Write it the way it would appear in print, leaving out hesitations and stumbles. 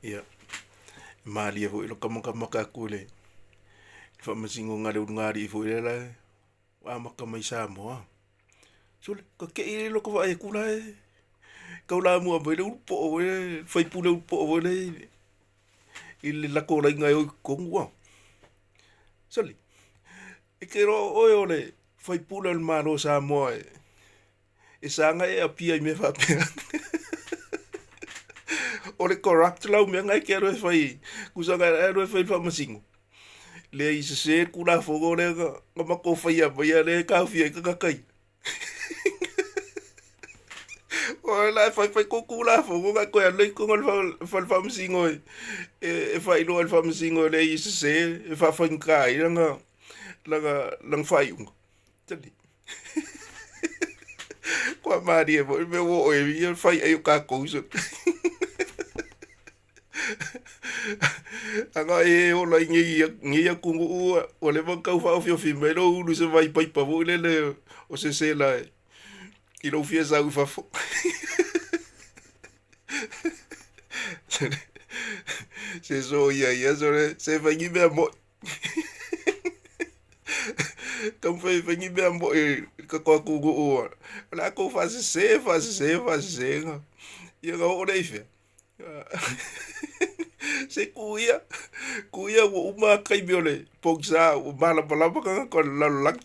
Ia, e malie foi lota matamata atu i le faamasinoga a le ulugalii foi lea la e ua amata mai Samoa. Sole, ua tetee lea i lota vaai atu la e taulamua mai le ulu poo foi lea, le faipule ulu poo foi lea i le latou laina e o i totonu. Sole, e te iloa o oe o le faipule o le Malo o Samoa e saga e apia i mea faapea. O le corrupt lau mea na e te alu e fai, tusa na e alu e fai le faamasino. Leai sese le Tulafono lea na matou faia maia lea e taofia ai tagata ia. O la e faifai tou Tulafono na e toe alu lea i totonu o le fale faamasino e faailoa i le faamasino e leai e sese, e faafaigata ai lana faaiuga. Kua malie foi le mea ua oo i ai, fai ai o tatou uso. Aga e ola i nei atunuu ua leva ona tau faaofiofi mai lou ulu i se vai paipa foi lele o se sela i lou fia sau i fafo. Se soia ia sole se fai ni mea mo'i. Taumafai e fai ni mea mo'i i le tatou atunuu o le a tou faasese, faasese, faasese. Ia ona oo lea i fea? Se tuu ia, tuu ia ua uma taimi o le pogisa ua malamalama tagata o le lalolagi.